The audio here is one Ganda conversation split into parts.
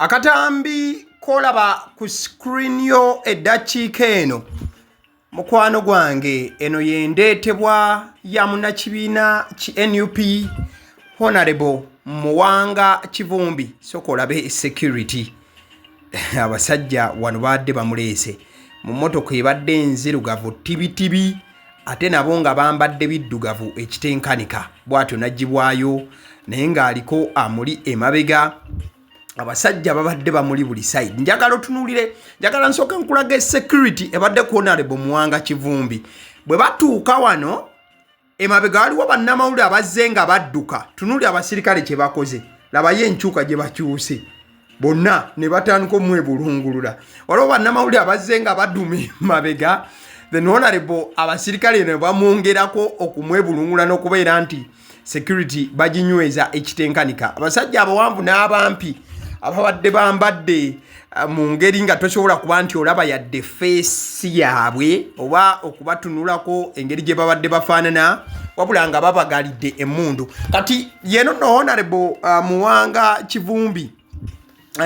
Akatambi k'olaba ku screen yo eddakiika eno, mukwano gwange, eno y'endeetebwa ya munnakibiina ki NUP Honorable Muwanga Kivumbi. Sooka olabe security. Abasajja wano baadde bamuleese mu mmotoka ebadde enzirugavu tibitibi, ate nabo nga bambadde biddugavu ekitenkanika. Bw'atyo n'aggyibwayo naye ng'aliko amuli emabega. Abasajja babadde bamuli buli side. Njagala otunuulire, njagala nsooke nkulaga security ebadde ku Honorable Muwanga Kivumbi. Bwe batuuka wano emabega waliwo bannamawulire abazze nga badduka. Tunuuli abasirikale kye bakoze, labayo enkyuka gye bakyuse bonna ne batandika omwebulungulula. Waliwo bannamawulire abazze nga baduma emabega, then Honorable abasirikale ne bamwongerako okumwebulungula n'okubeera nti security baginyweza ekitenkanika. Abasajja abawanvu n'abampi ababadde bambadde mu ngeri nga tosobola kuba nti olaba yadde face yaabwe oba okubatunulako engeri gye babadde bafaanana, wabula nga babagalidde emmundu. Kati yeno nno Honorable Muwanga Kivumbi,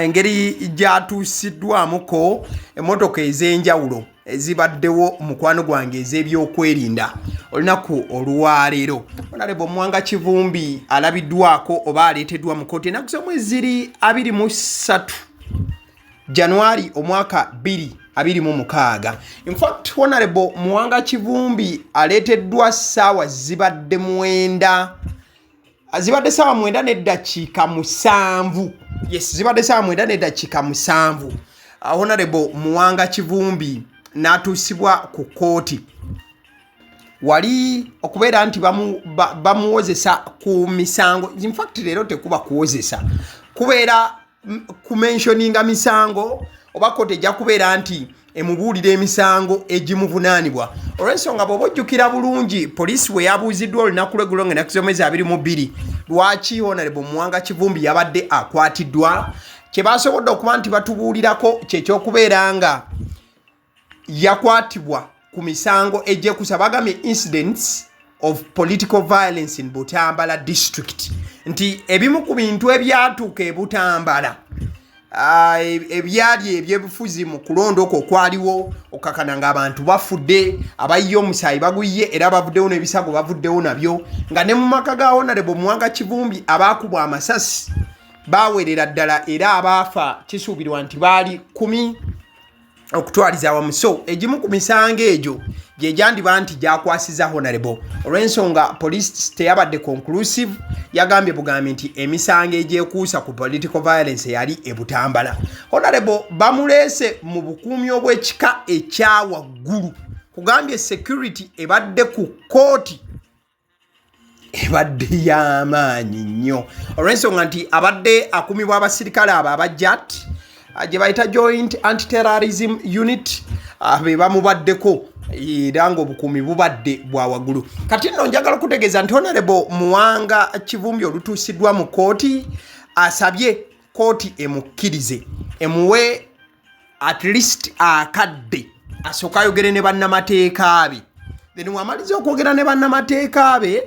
engeri gyatuusiddwamuko emmotoka ez'enjawulo ezibaddewo, mukwano gwange, ez'ebyokwerinda olunaku olwaleero, Honorable Muwanga Kivumbi alabiddwako oba aleeteddwa mu kooti ennaku z'omwezi ziri 23 Januari omwaka 2026. Infact, Honorable Muwanga Kivumbi aleeteddwa ssaawa zibadde 9, zibadde saawa 9:07. Yes, zibadde saawa 9:07, Honorable Muwanga Kivumbi n'atuusibwa ku kooti wali okubeera nti bamuwozesa ku misango. Infact, leero tekuba kuwozesa, kubeera kumentioninga misango, oba kooti ejja kubeera nti emubuulira emisango egimuvunaanibwa. Olw'ensonga bw'oba ojjukira bulungi, poliisi bwe yabuuziddwa olunaku lweggulo nga ennaku z'omwezi 22 lwaki Honorable Muwanga Kivumbi yabadde akwatiddwa, kye basobodde okuba nti batubuulirako kyekyokubeera nga yakwatibwa ku misango egyekusa, bagambye incidents of political violence in Butambala District, nti ebimu ku bintu ebyatuuka e Butambala ebyali ebyebufuzi mu kulonda okwo okwaliwo, okakana ng'abantu bafudde, abayiye omusaayi baguyiye, era bavuddewo n'ebisago bavuddewo nabyo, nga ne mu maka ga Honorable Muwanga Kivumbi abaakubwa amasasi bawerera ddala, era abaafa kisuubirwa nti baali 10 okutwaliza awamu. So egimu ku misango egyo gye gyandiba nti gyakwasiza Honorable. Olw'ensonga police teyabadde conclusive, yagambye bugambi nti emisango egyekuusa ku political violence eyali ebutambala. Honorable bamuleese mu bukuumi obw'ekika ekyawaggulu. Kugambye security ebadde ku kooti ebadde y'amaanyi nnyo, olw'ensonga nti abadde akumibwa abasirikale abo aba JAT, gye bayita Joint Antiterrorism Unit, be bamubaddeko, era ng'obukuumi bubadde bwa waggulu. Kati nno njagala okutegeeza nti Honorable Muwanga Kivumbi olutuusiddwa mu kooti asabye kooti emukkirize emuwe at least akadde asooka ayogere ne bannamateeka be. Then wamaliza okwogera ne bannamateeka be,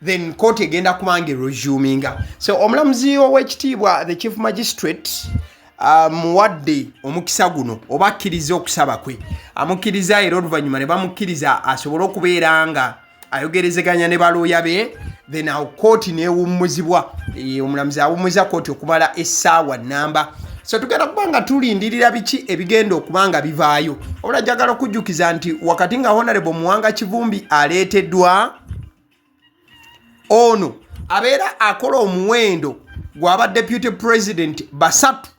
then kooti egenda kubanga eresuminga. So omulamuzi ow'ekitiibwa, the chief magistrate, muwadde omukisa guno oba akkiriza okusaba kwe, amukkiriza, era oluvannyuma ne bamukkiriza asobole okubeera nga ayogerezeganya ne balooya be. Then awo kooti newummuzibwa. Omulamuzi awummuza kooti okumala essaawa namba. So tugenda kuba nga tulindirira biki ebigenda okuba nga bivaayo. Obula njagala okujjukiza nti wakati nga Honorable Muwanga Kivumbi aleeteddwa, ono abeera akola omuwendo gw'aba deputy president basatu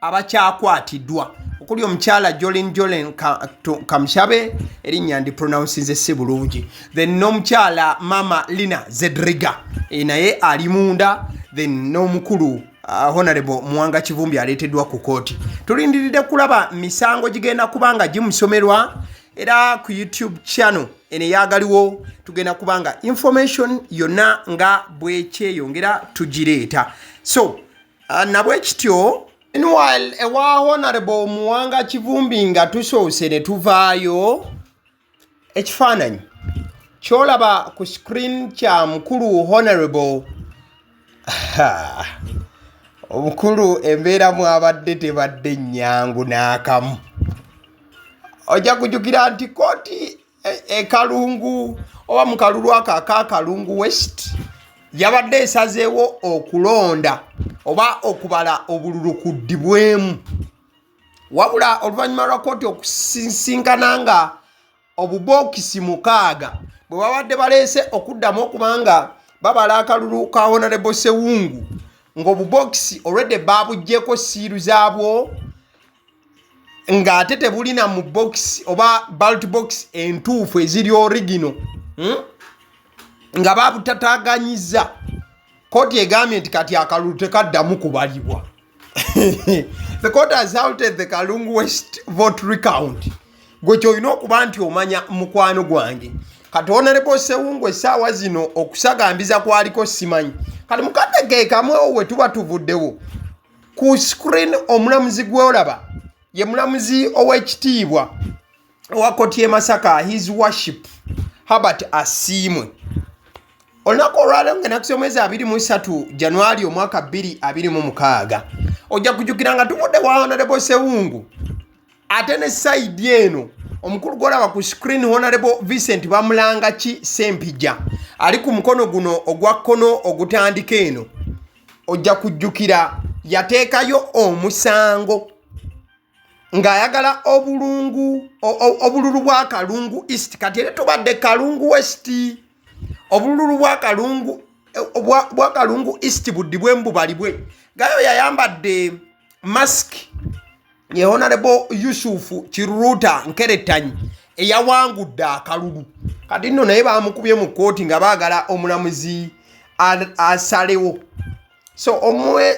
abakyakwatiddwa, okuli omukyala Jolin Jolen Kamushabe, erinnya ndi pronouncinze si bulungi, then n'omukyala Mama Lina Zedriga, naye ali munda, then n'omukulu Honorable Muwanga Kivumbi aleeteddwa ku kooti. Tulindiridde kulaba misango gigenda kuba nga gimusomerwa, era ku YouTube channel eno eyagaliwo tugenda kubanga information yonna nga bwekyeyongera tugireeta. So nabwe kityo, meanwhile ewa Honorable Muwanga Kivumbi nga tusoose ne tuvaayo, ekifaananyi kyolaba ku screen kya mukulu Honorable. Omukulu embeera mwabadde tebadde nnyangu n'akamu. Ojja kujjukira nti kkooti e Kalungu oba mu kalulu ako aka Kalungu West yabadde esazeewo okulonda oba okubala obululu kuddibwemu, wabula oluvannyuma lwa kkooti okusisinkana nga obubookisi 6 bwe babadde baleese okuddamu okuba nga babala akalulu ka Honorable Sewungu, ng'obubookisi olwedde baabuggyeko siiru zaabwo ng'ate tebulina mu box oba ballot box entuufu eziri origino, Nga babutataaganyiza. Kkooti egambye nti kati akalulu tekaddamu kubalibwa. The court has halted the Kalungu West vote recount. Gwe kyolina okuba nti omanya, mukwano gwange, kati Honorable Sewungu essaawa zino okusagambiza kwaliko simanyi. Kati mukadde ke kamwewo we tuba tuvuddewo ku screen, omulamuzi gwolaba ye mulamuzi ow'ekitiibwa owa kkooti y'e Masaka, His Worship Herbert Asiimwe. Olunaku olwaleero nga enaku z'omwezi 23 Januari omwaka 2026, ojja kujjukira nga tuvudde wa Honorable Sewungu, ate ne side eno omukulu gwolaba ku screen, Honorable Vincent Bamulanga ki Sempijja, ali ku mukono guno ogwa kkono ogutandika eno, ojja kujjukira yateekayo omusango ng'ayagala obululu bwa Kalungu East. Kati era tubadde Kalungu West, obululu bwa Kalungu East buddibwemu bubalibwe. Gayo yayambadde mask ye Honorable Yusufu Kiruruta Nkeretanyi eyawangudde akalulu. Kati nno naye bamukubye mu kkooti nga baagala omulamuzi asalewo. So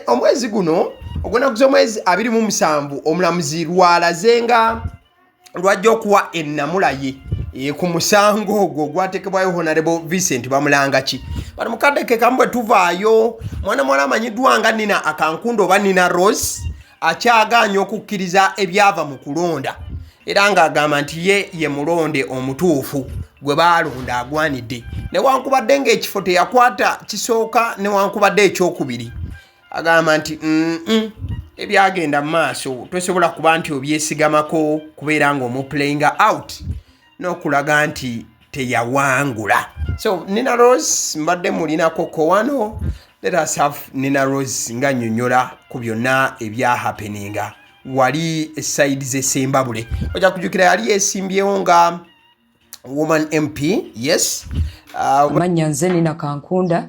omwezi guno ogw'ennaku z'omwezi 27 omulamuzi lwalaze nga lwajja okuwa ennamula ye ku musango ogwo ogwateekebwayo Honorable Vincent Bamulanga ki. Bano mukadde ke kamu bwe tuvaayo, mwana muwala amanyiddwa nga Nina Akankunda oba Nina Rose akyagaanye okukkiriza ebyava mu kulonda, era ng'agamba nti ye ye mulonde omutuufu gwe baalonda agwanidde, newankubadde ng'ekifo teyakwata kisooka newankubadde ekyokubiri. Agamba nti ebyagenda mu maaso tosobola kuba nti obyesigamako kubeera ng'omuplayinga out n'okulaga nti teyawangula. So Nina Rose mbadde mulinako ko wano. Let us have Nina Rose nga nnyonnyola ku byonna ebyahappeninga wali side z'e Sembabule. Ojja kujjukira yali yeesimbyewo nga woman MP, yes. Amannya nze Nina Kankunda,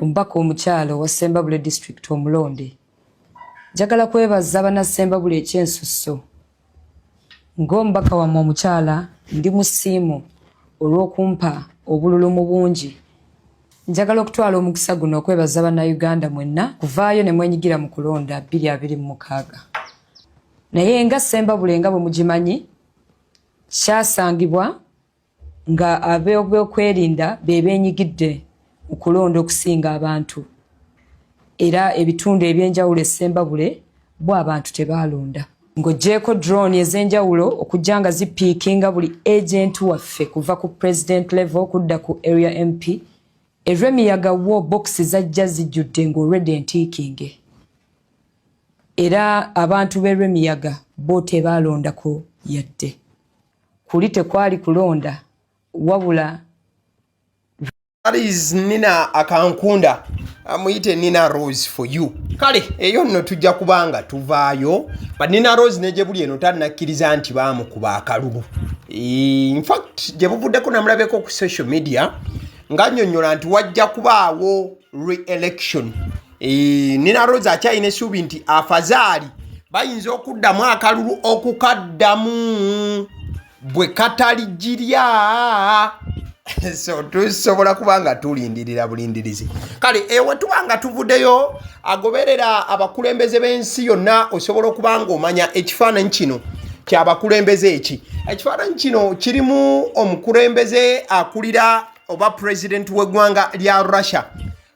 omubaka omukyala owa Sembabule District omulonde. Njagala kwebaza bannassembabule ekyensusso. Ng'omubaka wammwe omukyala, ndi musiimu olw'okumpa obululu mu bungi. Njagala okutwala omukisa guno okwebaza bannayuganda mwenna kuvaayo ne mwenyigira mu kulonda 2026. Naye nga Ssembabule nga bwe mugimanyi, kyasangibwa nga ab'ebyokwerinda be beenyigidde mu kulonda okusinga abantu, era ebitundu ebyenjawulo e Ssembabule bo abantu tebaalonda. Ng'oggyeeko drone ez'enjawulo okujja nga zipiikinga buli agent waffe kuva ku president level okudda ku area MP, e Lwemiyaga wo bokisi zajja zijjudde ng'olwedde entiikinge, era abantu b'e Lwemiyaga bo tebaalondako yadde. Kuli tekwali kulonda wabula That is Nina Akankunda, amuyite Nina Rose for you. Kale eyo nno tujja kubanga tuvaayo, but Nina Rose ne gye buli eno tannakkiriza nti baamukuba akalulu. In fact gye buvuddeko namulabeko ku social media nga nnyonnyola nti wajja kubaawo re-election. Nina Rose akyalina essuubi nti afazaali bayinza okuddamu akalulu okukaddamu bwe kataligirya. So tusobola kuba nga tulindirira bulindirizi. Kale ewe tuba nga tuvuddeyo, agoberera abakulembeze b'ensi yonna, osobola okuba nga omanya ekifaananyi kino kyabakulembeze. Eki ekifaananyi kino kirimu omukulembeze akulira oba pulezidenti w'eggwanga lya Russia,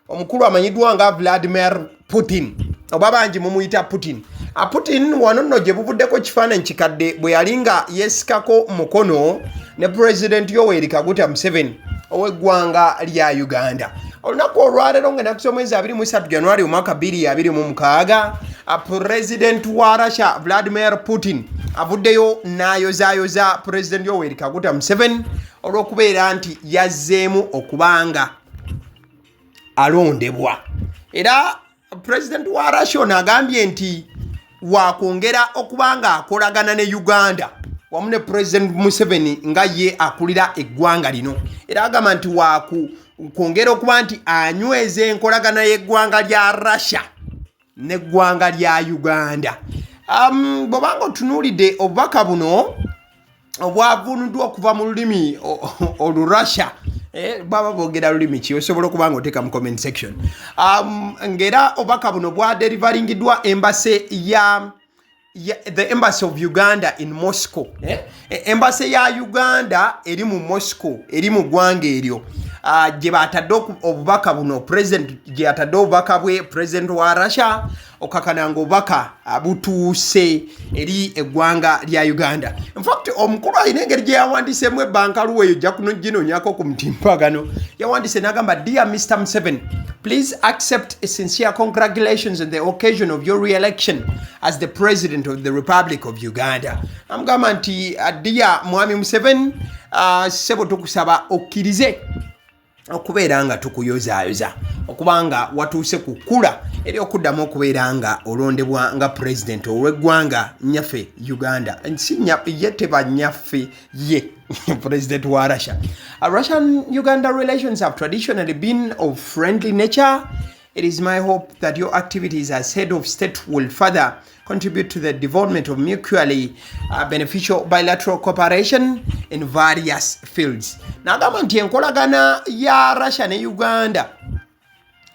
omukulu amanyiddwa nga Vladimir Putin, oba bangi mumuyita Putin. Putin wano nno gye buvuddeko kifaananyi kikadde bwe yali nga yeesikako mukono ne Pulezidenti Yoweri Kaguta Museveni ow'eggwanga lya Uganda. Olunaku olwaleero nga ennaku z'omwezi 23 January omwaka 2026, Pulezidenti wa Russia Vladimir Putin avuddeyo n'ayozaayoza Pulezidenti Yoweri Kaguta Museveni olw'okubeera nti yazzeemu okubanga alondebwa. Era Pulezidenti wa Russia ono agambye nti wakwongera okuba nga akolagana ne Uganda wamu ne Pulezidenti Museveni nga ye akulira eggwanga lino. Era agamba nti wakwongera okuba nti anyweza enkolagana y'eggwanga lya Russia n'eggwanga lya Uganda. Bw'obanga otunuulidde obubaka buno obwavunuddwa okuva mu lulimi Olurussia, baba boogera lulimi ki, osobola okuba nga oteeka mu comment section. Ng'era obubaka buno bwaderivaringiddwa embassy ya the Embassy of Uganda in Moscow. Embassy ya Uganda eri mu Moscow, eri mu ggwanga eryo, gye batadde obubaka buno, president gye yatadde obubaka bwe, president wa Russia, okakana nga obubaka butuuse eri eggwanga lya Uganda. Infact omukulu alina engeri gye yawandiisemu ebbankaluwa eyo, ojja kuginonyako ku mutimbagano. Yawandiise n'agamba, "Dear Mr Museveni, please accept a sincere congratulations on the occasion of your re-election as the President of the Republic of Uganda." Amugamba nti, "Dear Mwami Museveni, ssebo, tukusaba okkirize okubeera nga tukuyozaayoza okubanga watuuse ku kkula eri okuddamu okubeera nga olondebwa nga pulezidenti ow'eggwanga nnyaffe Uganda." Si ye teba nnyaffe, ye president wa Russia. "Russian Uganda relations have traditionally been of friendly nature. It is my hope that your activities as head of state will further contribute to the development of mutually beneficial bilateral cooperation in various fields." N'agamba nti enkolagana ya Russia ne Uganda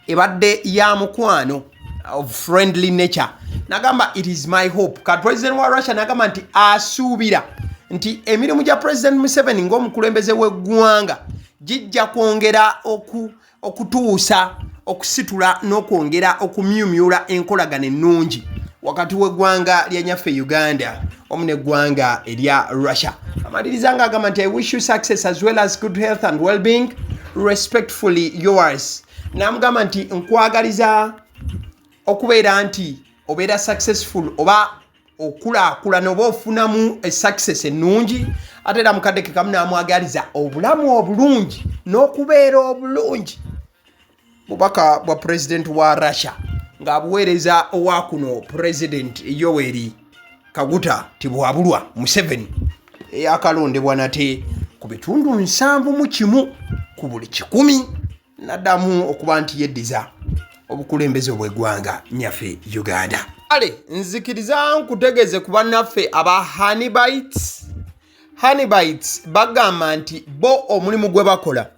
ebadde ya mukwano, of friendly nature. Nagamba, "It is my hope." Ka president wa Russia nagamba nti asuubira nti emirimu gya President Museveni ng'omukulembeze w'eggwanga gijja kwongera okutuusa okusitula n'okwongera okumyumyula enkolagana ennungi wakati w'eggwanga lya nyaffe Uganda wamu n'eggwanga erya Russia. Amaliriza ng'agamba nti, "I wish you success as well as good health and well-being. Respectfully yours." N'amugamba nti nkwagaliza okubeera nti obeera successful oba okulaakulana oba ofunamu success ennungi. Ate era mukadde ke kamu n'amwagaliza obulamu obulungi n'okubeera obulungi. Bubaka bwa pulezidenti wa Russia ng'abuweereza owakuno Pulezidenti Yoweri Kaguta Tibwabulwa Museveni, eyakalondebwa nate ku bitundu 71 ku buli 100, naddamu okuba nti yeddiza obukulembeze obw'eggwanga nyaffe Uganda. Kale nzikiriza nkutegeeze ku bannaffe aba Honeybites. Honeybites bagamba nti bo omulimu gwe bakola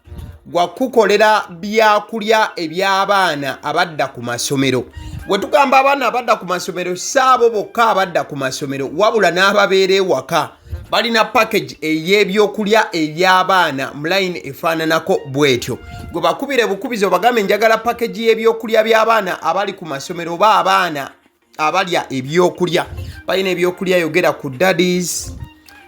gwa kukolera byakulya eby'abaana abadda ku masomero. Bwe tugamba abaana abadda ku masomero, si abo bokka abadda ku masomero, wabula n'ababeera ewaka. Balina package ey'ebyokulya eby'abaana mu line efaananako bw'etyo. Gwe bakubira bukubizi obagambe, "Njagala package y'ebyokulya by'abaana abali ku masomero oba abaana abalya ebyokulya." Balina ebyokulya, yogera ku daddies,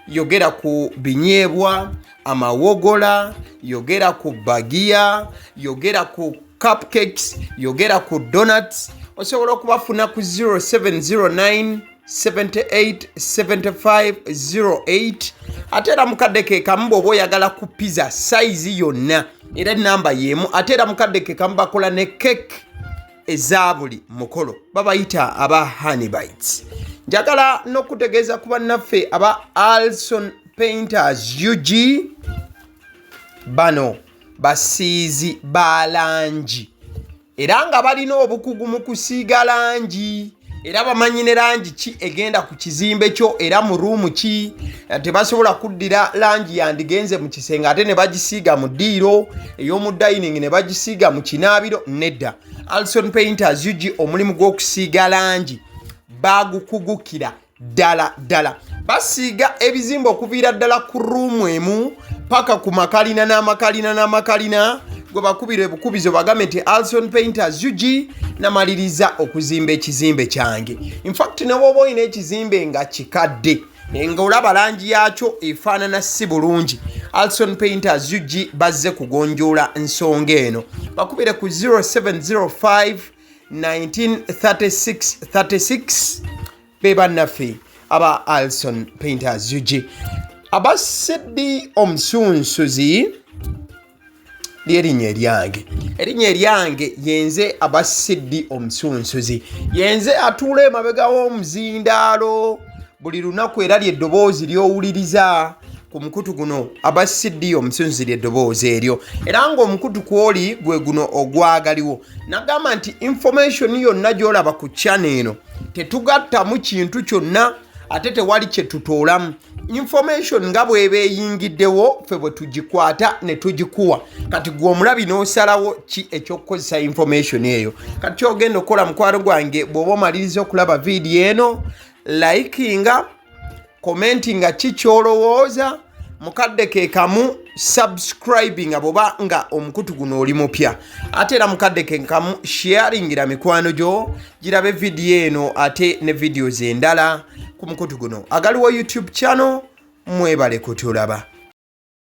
yogera ku binyeebwa, amawogola, yogera ku bagiya, yogera ku cupcakes, yogera ku donuts. Osobola okubafuna ku 0709 78 75 08. Ate era mukadde ke kamu, bw'oba oyagala ku pizza size yonna, era enamba y'emu. Ate era mukadde ke kamu bakola ne cake eza buli mukolo. Babayita aba Honeybites. Njagala n'okutegeeza ku bannaffe aba Alson Painters UG. Bano basiizi ba langi era nga balina obukugu mu kusiiga langi, era bamanyi ne langi ki egenda ku kizimbe kyo era mu room ki. Tebasobola kuddira langi yandigenze mu kisenge ate ne bagisiiga mu ddiiro, ey'omu dining ne bagisiiga mu kinaabiro. Nedda, Alson Painters UG omulimu gw'okusiiga langi bagukugukira ddala ddala. Basiiga ebizimbe okuviira ddala ku room emu paka ku makalina n'amakalina n'amakalina. Gwe bakubira ebukubizo bagambe nti, "Alson Painters UG, namaliriza okuzimba ekizimbe kyange." Infact ne bwoba olina ekizimbe nga kikadde, Nga olaba langi yaakyo efaanana si bulungi. Alson Painters UG bazze kugonjoola nsonga eno. Bakubire ku 0705 1936 36. Be bannaffe aba Alson Painters UG. Aba CD omusunsuzi lyerinnya eryange, erinnya eryange yenze aba CD omusunsuzi, yenze atuula emabega w'omuzindaalo buli lunaku, era lyeddoboozi ly'owuliriza ku mukutu guno. Aba CD omusunsuzi lyeddoboozi eryo, era ng'omukutu kwoli gwe guno ogwagaliwo. Nagamba nti information yonna gy'olaba ku channel eno tetugattamu kintu kyonna, ate tewali kye tutoolamu. Information nga bw'eba eyingiddewo, ffe bwe tugikwata ne tugikuwa. Kati gwe omulabi n'osalawo ki ekyokukozesa information eyo. Kati kyogenda okukola, mukwano gwange, bw'oba omaliriza okulaba vidiyo eno, likinga, commentinga ki kyolowooza, mukadde ke kamu subscribinga bw'oba nga omukutu guno oli mupya, ate era mukadde ke kamu sharingira mikwano gyo girabe vidiyo eno ate ne videos endala ku mukutu guno agaliwo YouTube channel. Mwebale kutulaba.